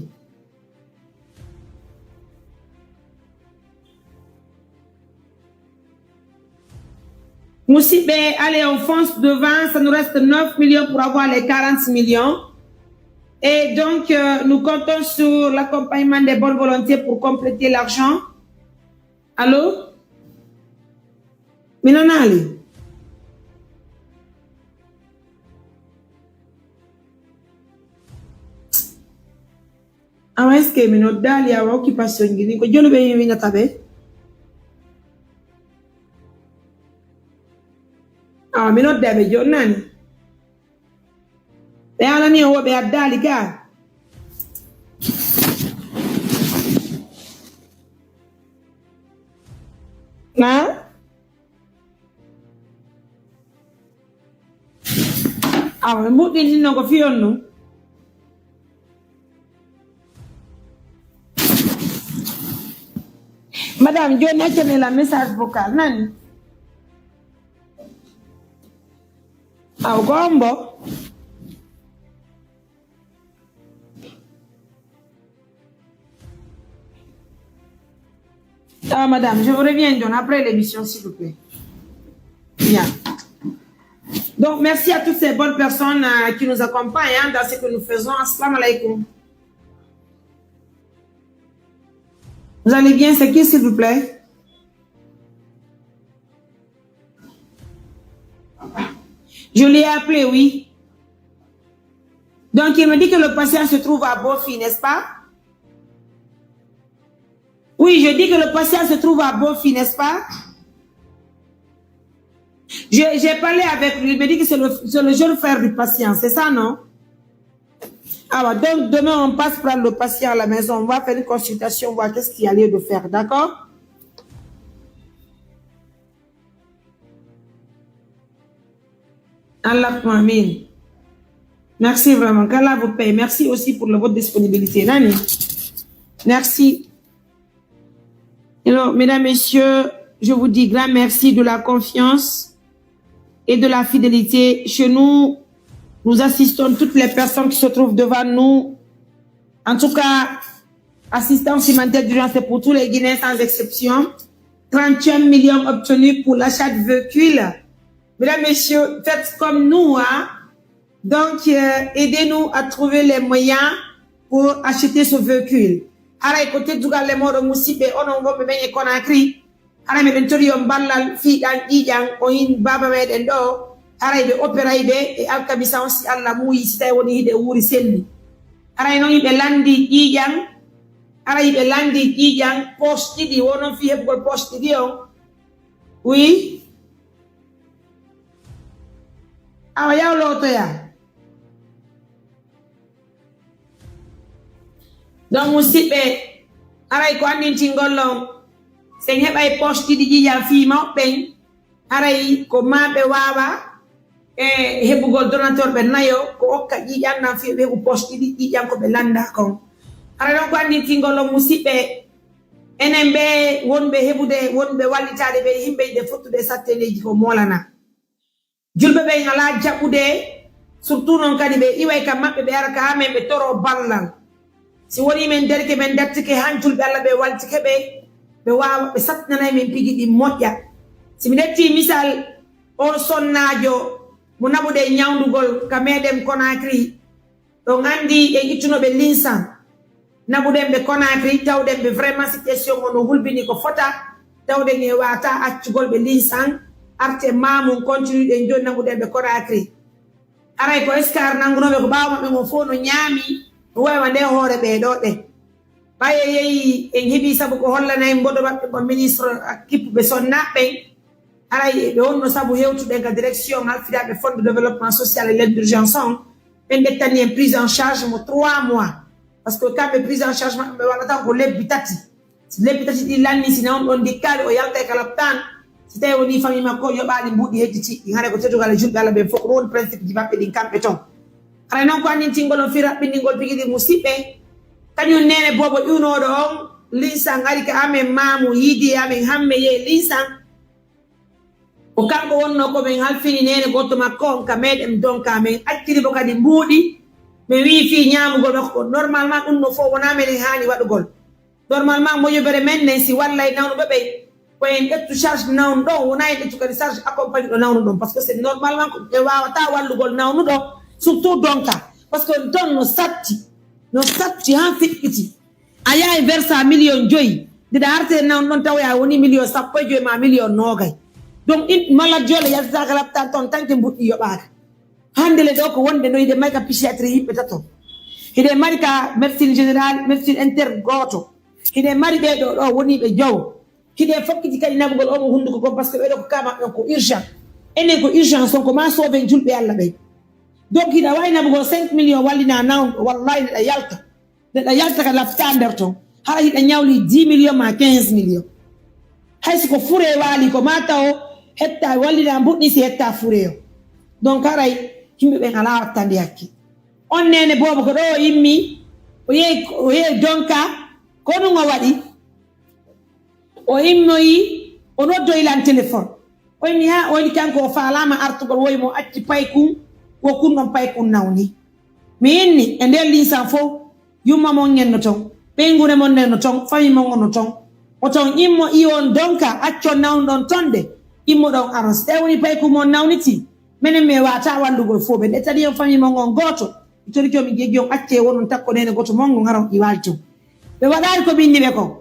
Musidɓe, allez, on fonce devant, ça nous reste neuf millions pour avoir les quarante millions. Et donc, euh, nous comptons sur l'accompagnement des bonnes volontés pour compléter l'argent. Allô? Mi nanaali. Awa, est-ce que mi noddaali awa occupation ji ɗin? Ko joluɓe mi winata ɓe? Awa, mi nodda ɓe jonnani. Ɓe alani o wo ɓe addaali ka. Na? Awa, ɓe mbuɗɗini non ko fiyon non. Madame, jooni accane la message vocal, nani? Aw, ko on bo? Ah, madame, je vous reviens donc après l'émission, s'il vous plaît. Bien. Donc, merci à toutes ces bonnes personnes, euh, qui nous accompagnent, hein, dans ce que nous faisons. Assalamu alaikum. Vous allez bien, c'est qui, s'il vous plaît? Je l'ai appelé, oui. Donc, il me dit que le patient se trouve à Bofi, n'est-ce pas? Oui, je dis que le patient se trouve à Bofi, n'est-ce pas? Je- j'ai parlé avec lui, il me dit que c'est le, c'est le jeune frère du patient, c'est ça, non? Alors, donc, demain, on passe prendre le patient à la maison, on va faire une consultation, voir qu'est-ce qu'il y a lieu de faire, d'accord? Allah, amin. Merci vraiment. Qu'Allah vous paye. Merci aussi pour le- votre disponibilité. Nani? Merci. Alors, mesdames, messieurs, je vous dis grand merci de la confiance et de la fidélité. Chez nous, nous assistons toutes les personnes qui se trouvent devant nous. En tout cas, assistance humanitaire d'urgence, c'est pour tous les Guinéens sans exception. Trente et un millions obtenus pour l'achat de véhicules. Mesdames, messieurs, faites comme nous, hein. Donc, euh, aidez-nous à trouver les moyens pour acheter ce véhicule. Haray ko teddugal e mooɗon musidɓe, onon wonɓe ɓen e Conakry. Haray meɗen tori on ballal fii ɗan ƴiiƴan, o hin baaba meɗen ɗoo. Haray ɓe operay ɓe e alkamisa on, si Allah muuyi, si tawi woni hiɗe wuuri selli. Haray non hiɓe lanndi ƴiiƴan, haray hiɓe lanndi ƴiiƴan poche ɗiɗi, wo non fii heɓugol poche ɗiɗi on. Oui. Awa, yaw lootoya. Donc, musidɓe, haray ko anndintingol on, si en heɓay poche ɗiɗi ƴiiƴan fii mawɓe ɓen, haray ko maa ɓe waawa e heɓugol donateur ɓe nayo, ko okka ƴiiƴan nan fii ɓe heɓu poche ɗiɗi ƴiiƴan ko ɓe lannda kon. Haray non ko anndintingol on, musidɓe, enen ɓe wonɓe heɓude, wonɓe wallitaade ɓe, yimɓe yiɗe fottude e satteeleeji ko moolana. Julɓe ɓen alaa jaɓude, surtout non kadi ɓe iway ka maɓɓe, ɓe ara ka amen, ɓe toroo ballal. Si wonii men derke men dattike, han julɓe Alla ɓe waltike ɓe, ɓe waawa, ɓe sattinanay men piji ɗin moƴƴa. Si mi ƴettii misal, on sonnaajo mo naɓuɗen ñawndugol ka meɗen Conakry, on anndi en ittuno ɓe linsan. Naɓuɗen ɓe Conakry, tawɗen ɓe vraiment situation on no hulɓini ko fota, tawɗen e waawataa accugol ɓe linsan, arte maamun continue ɗen jooni naɓuɗen ɓe Conakry. Haray ko Escar nanngunooɓe ko ɓaawo maɓɓe ngon fof no ñaami, no wayi wa nde hoore ɓee ɗoo ɗe. Ɓay e yehi en heɓii sabu ko hollanay mbodo maɓɓe mo ministre kippuɓe sonnaaɓe ɓen, haray ɓe wonno sabu hewtude ka direction halfidaaɓe Fonds de développement social et l'aide d'urgence on, ɓen ƴettani en prise en charge mo trois mois. Parce que kamɓe prise en charge maɓɓe ɓe waɗa tan ko lebbi tati. Si lebbi tati ɗi lanni, si nawon ɗon ndikkaali, o yalta e ka laptaan. Si tawi woni famille makko yoɓaali mbuuɗi hedditi, ɗin haray ko teddungal e julɓe Alla ɓen fof, ko ɗum woni principe ji maɓɓe ɗin kamɓe ton. Haray non ko anndintingol on fii raɓɓinɗingol piji ɗin musidɓe. Kañum neene boobo iwnooɗo on, linsan ari ka amen maamu, yiidi e amen hamme yee linsan. Ko kanko wonnoo ko men halfini neene gooto makko on ka meɗen donka, men acciri mo kadi mbuuɗi, Mi wi'i fii ñaamugol makko kon, normalement ɗun no fow wonaa menen haani waɗugol. Normalement, moƴƴere men nden si wallay nawnuɓe ɓen, ko en ƴettu charge nawnuɗo on, wonaa en ƴettu kadi charge accompagnuɗo nawnuɗo on. Parce que c'est normalement ko ɓe waawataa wallugol nawnuɗo, surtout donka. Parce que ton no satti, no satti haa fiɓɓiti. A yahay versa miliyon joyi, nde ɗa artee nawnuɗo on tawoya woni miliyon sappo e joyi maa miliyon noogay. Donc, in malade joole yaltata ka laptaan ton, tanke mbuɗɗi yoɓaaka. Hannde le ɗoo ko wonde no hiɗen mari ka psychiatrie yimɓe tato. Hiɗen mari ka médecine générale, médecine interne gooto. Hiɗen mari ɓee ɗoo ɗoo woniiɓe jowo. Hiɗen fokkiti kadi naɓugol oo mo hunnduko kon, parce que ɓee ɗoo ko ka maɓɓe on ko urgent. Enen ko urgence on, ko maa sooven julɓe Alla ɓen. Donc hiɗa waawi naɓugol cinq millions wallinaa nawnuɗo, wallahi neɗɗo yalta. Neɗɗo yalta ka laptaan nder ton, hara hiɗa ñawli dix millions maa quinze millions. Hay si ko furee waali ko maa taw hetta wallinaa mbuɗɗi si hetta furee o. Donc haray yimɓe ɓen alaa wattande hakke. On neene boobo ko ɗoo o yimmi, o yehi, o yehi donka, ko ɗun o waɗi. O immoyi, o noddoyi lan telefon. O inni, haa, o inni kanko o faalaama artugol, woyi mo acci paykun, wo kun ɗon paykun nawni. Mi inni, e nder linsan fow, yumma mon en no ton, ɓeynguure mon en no ton, famille mon on no ton. O ton immo i on donka, accon nawnuɗon ton de, immoɗon aron. Si tawi woni paykun mon nawnitii, menen mi waawataa wallugol fow ɓe. Nde tadi on famille mon on gooto, mi torike on, mi jejji on, accee wonon takko neene gooto mon on, haron i waali ton. Ɓe waɗaali ko mi inni ɓe kon.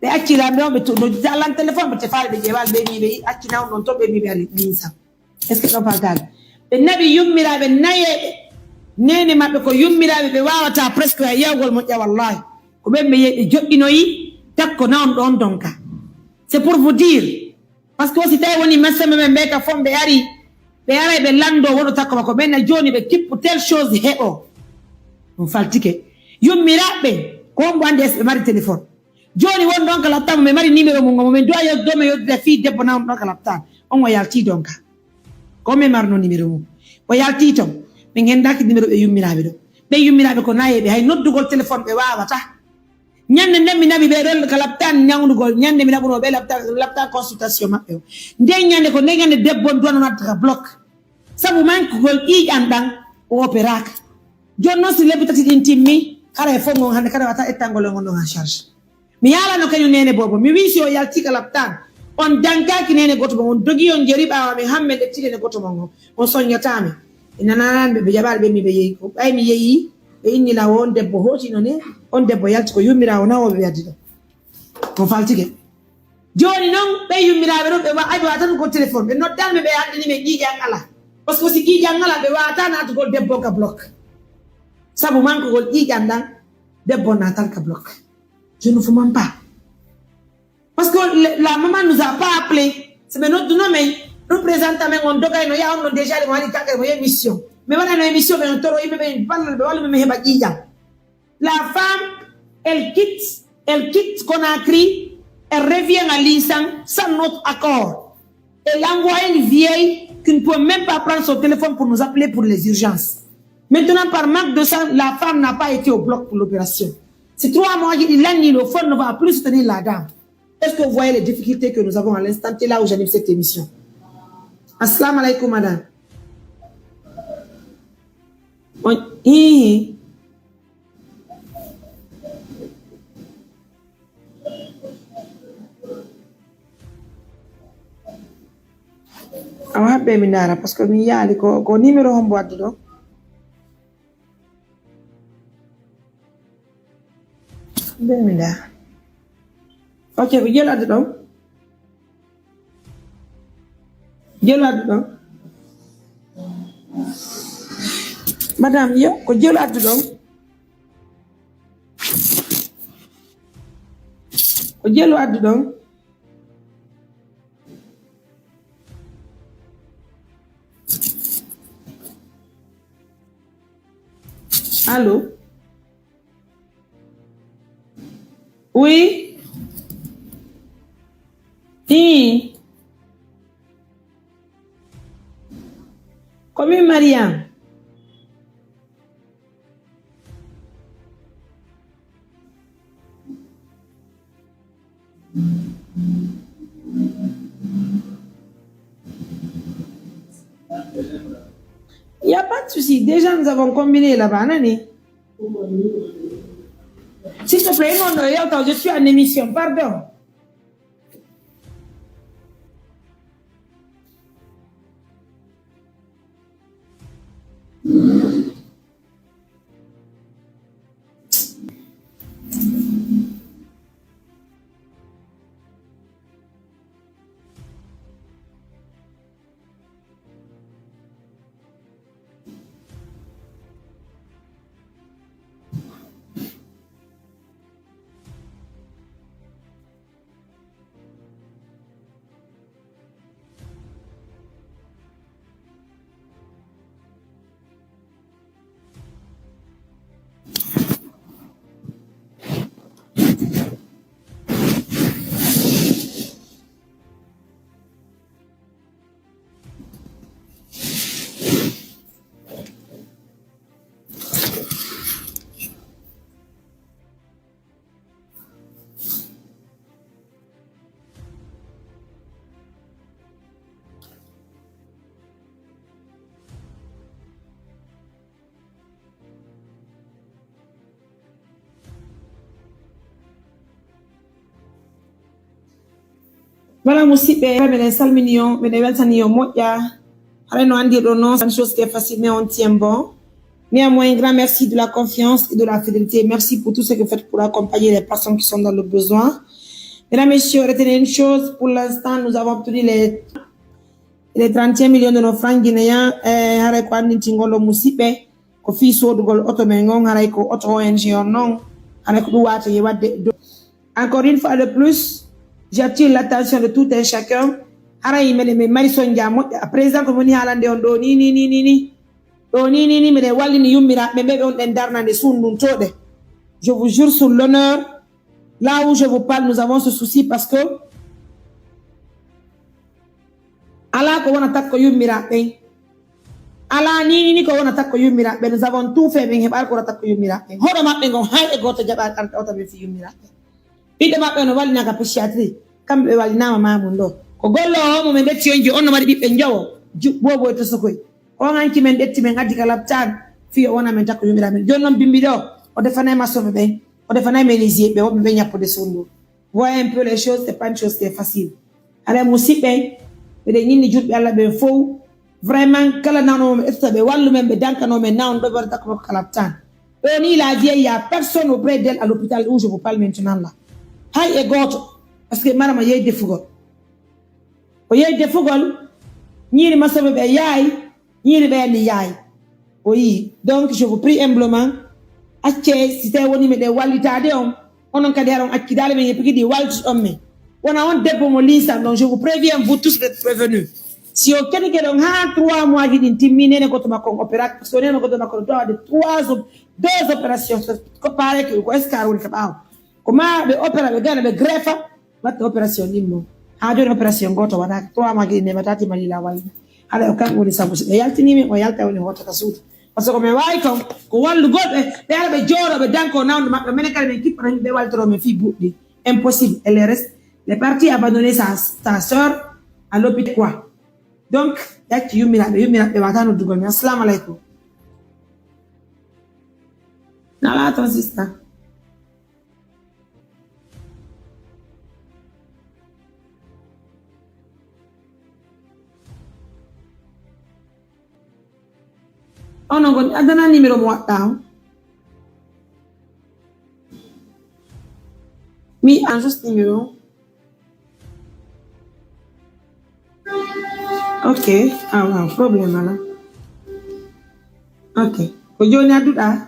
Ɓe acci lan ɗon, ɓe to-, noddita lan telefon, ɓe tefaali, ɓe ƴeewaali, ɓe mi ɓe acci nawnuɗon ton, ɓe mi ɓe ari linsan. Est-ce que ɗon faltaali? Ɓe naɓi yummiraaɓe nayeeɓe. Neene maɓɓe ko yummiraaɓe, ɓe waawataa presque hay yahugol moƴƴa, wallahi. Ko ɓen ɓe yehi, ɓe joɗɗinoyi takko nawnuɗo on donka. C'est pour vous dire. Parce que si tawi woni masambe men ɓe ka fon ɓe ari, ɓe aray ɓe lanndoo woɗo takko makko, ɓen na jooni ɓe kippu telle chose heɓoo. Ɗun faltike. Yummiraaɓe ɓen, ko hombo anndi est-ce ɓe mari telefon? Jooni won ɗon ka laptaan, mo mi mari numéro mun, mo min du'a yoddo, mi yoddida fii debbo nawɗo ɗon ka laptaan. On o yaltii ɗon ka. Ko mi marno numéro mun. O yaltii ton. Min hendaki numéro ɓe yummiraaɓe ɗon. Ɓe yummiraaɓe ko nayeeɓe, hay noddugol telefon ɓe waawataa. Ñande nden mi naɓi ɓe ɗon ka laptaan ñawndugol, ñande mi naɓuno ɓe laptaan, laptaan consultation maɓɓe o. Nden ñande ko nden ñande debbo on du'ano natta ka bloc. Sabu mankugol ƴiiƴan ɗan o operaaka. Jooni non si lebbi tati ɗin timmi, hara e fof ngon hannde kadi wata ettangol e ngon ɗon en charge. Mi haalano kañum neene boobo, mi wi'i si o yaltii ka laptaan, on dankaaki neene gooto mo, on dogi on jeri ɓaawo amin hamme nde tile ne gooto mo ngon, on soññataa mi. Ɓe nanaani ɓe, ɓe jaɓaali ɓe mi ɓe yehi ko. Ɓay mi yehi, ɓe inni lawo on debbo hootino ne, on debbo yalti ko yummiraawo nawooɓe ɓe addi ɗo. On faltike. Jooni non, ɓe yummiraaɓe ɗon, ɓe wa-, ay, ɓe waatan ko téléphone. Ɓe noddan ɓe, ɓe anndini ɓe ƴiiƴan alaa. Parce que si ƴiiƴan alaa, ɓe waawataa naatugol debbo on ka bloc. Sabu mankugol ƴiiƴan ɗan, debbo on naatal ka bloc. Je ne vous mens pas. Parce que le, la maman nous a pas appelé. Si ɓe nodduno men, représentant men on dogayno, ya on non déjà, mo waɗi kakay mo émission. Mi waɗano émission, ɓe on toro yimɓe ɓe ballal, ɓe wallu ɓe mi heɓa ƴiiƴan. La femme, elle quitte, elle quitte Conakry, elle revient à Linsan sans notre accord. Elle envoie une vieille qui ne peut même pas prendre son téléphone pour nous appeler pour les urgences. Maintenant, par manque de sang, la femme n'a pas été au bloc pour l'opération. C'est trois mois, j'ai dit, l'année, le fonds ne va plus soutenir la dame. Est-ce que vous voyez les difficultés que nous avons à l'instant T là où j'anime cette émission? Assalamu alaikum, madame. On, hihi. Awa haɓɓe mi ndaara, parce que mi yaali ko, ko numéro hombo addi ɗo? Haɓɓe mi ndaara. Ok, ko jelo addi ɗo? Jelo addu ɗon. Madame, yo, ko jelo addu ɗon. Ko jelo addu ɗon. Allo? Oui. Ii. Ko min Mariam. Y a pas de Souci. Déjà, nous avons combiné là-bas, nani? S'il te plaît, non, non, yo, attends, je suis en émission, pardon. Voilà, musiɓɓe, miɗen salmini on, miɗen weltani on moƴƴa. Haray no anndirɗon non, c'est une chose qui est facile, mais on tient bon. Néanmoins, un grand merci de la confiance et de la fidélité. Merci pour tout ce que vous faites pour accompagner les personnes qui sont dans le besoin. Mesdames, Messieurs, retenez une chose, pour l'instant, nous avons obtenu les, les trente et un millions de nos francs guinéens. Eh, haray ko anndintingol on musiɓɓe, ko fii soodugol oto men on, haray ko oto O N G on non, haray ko ɗum waawata e waɗde do-, encore une fois de plus, j'attire l'attention de tout un chacun. Haray minen min mari sonja moƴƴa. À présent, ko woni haalande on ɗo ni, ni, ni, ni, ni. Ɗo ni, ni, ni, miɗen wallini yummiraaɓe ɓe, ɓe on ɗen darnande suundun toɗe. Je vous jure sur l'honneur, là où je vous parle, nous avons ce souci parce que alaa ko wona takko yummiraaɓe ɓen. Alaa ni, ni, ni ko wona takko yummiraaɓe ɓen. Nous avons tout fait, min heɓaali ko wona takko yummiraaɓe ɓen. Hoɗo maɓɓe ngon hay e gooto jaɓaali arta oto ɓe fii yummiraaɓe ɓen. Ɓiɓɓe maɓɓe no wallina ka psychiatrie. Kamɓe ɓe wallinaama maamun ɗo. Ko golloowo mo men ƴetti on je, on no mari ɓiɓɓe njowo. Ju-, boobo e tosokoy. On hanki men ƴetti men addi ka laptaan. Fii o wona men takko yummiraaɓe ɓen. Jooni non bimbi ɗo. O defanay masoɓe ɓen. O defanay menuisier ɓe. Woɓɓe ɓe ñappude suundu. Voyez un peu les choses, c'est pas une chose qui est facile. Haray musiɓɓe, miɗen ñinni julɓe Alla ɓen fow, vraiment, kala nanoowo men, ɓe etoto ɓe wallu men, ɓe dankanoo men, nawon ɗo ɓe waɗata ko makko kala tan. Ɗo ni, la vieille, y a personne auprès d'elle à l'hôpital où je vous parle maintenant là. Hay e gooto, parce que Marama yehi defugol. O yehi defugol, ñiiri masoɓe ɓe yaay, ñiiri ɓe ni yaay. O yii. Donc, je vous prie humblement, accee, si tawi woni meɗen wallitaade on, onon kadi haɗon accidaale men e piki ɗi waltuɗon men. Wona on debbo mo linsan ɗon, je vous préviens, vous tous d'être prévenus. Si o kenike ɗon haa trois mois ji ɗin timmi, nene goto makko on opérate, parce que nene goto makko on doit de trois op-, deux opérations, ko pareil que ko escar woni ka ɓaawo. Ko ma ɓe opéra, ɓe gana, ɓe greffa, watta opération ɗin non. Haa jooni opération gooto waɗaaka. Trois mois ji ɗin neɓataa ti Mali la walla. Haɗa o kan woni sabu si ɓe yaltini men, o yalta woni hoota ka suudu. Parce que ko men waawi kon, ko wallugol ɓe, ɓe ara ɓe jooɗo, ɓe danko nawndo maɓɓe, menen kadi men kippata yimɓe ɓe waltoro men fii buuɗi. Impossible. Et le reste, il est parti abandonner sa, sa sœur à l'hôpital, quoi. Donc, yacci yummiraaɓe, yummiraaɓe waata noddugol men. Assalamu alaikum. Nala ton sister. Ono ngon adana numéro mo waɗɗa on. Mi an juste numéro. Ok. Ah, waaw, problème ala. Ok. Ko jooni adduɗa?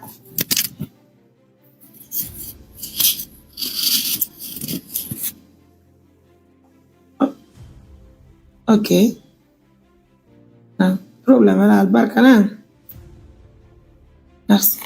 Ok. Ah, problème ala, albarka na. Merci.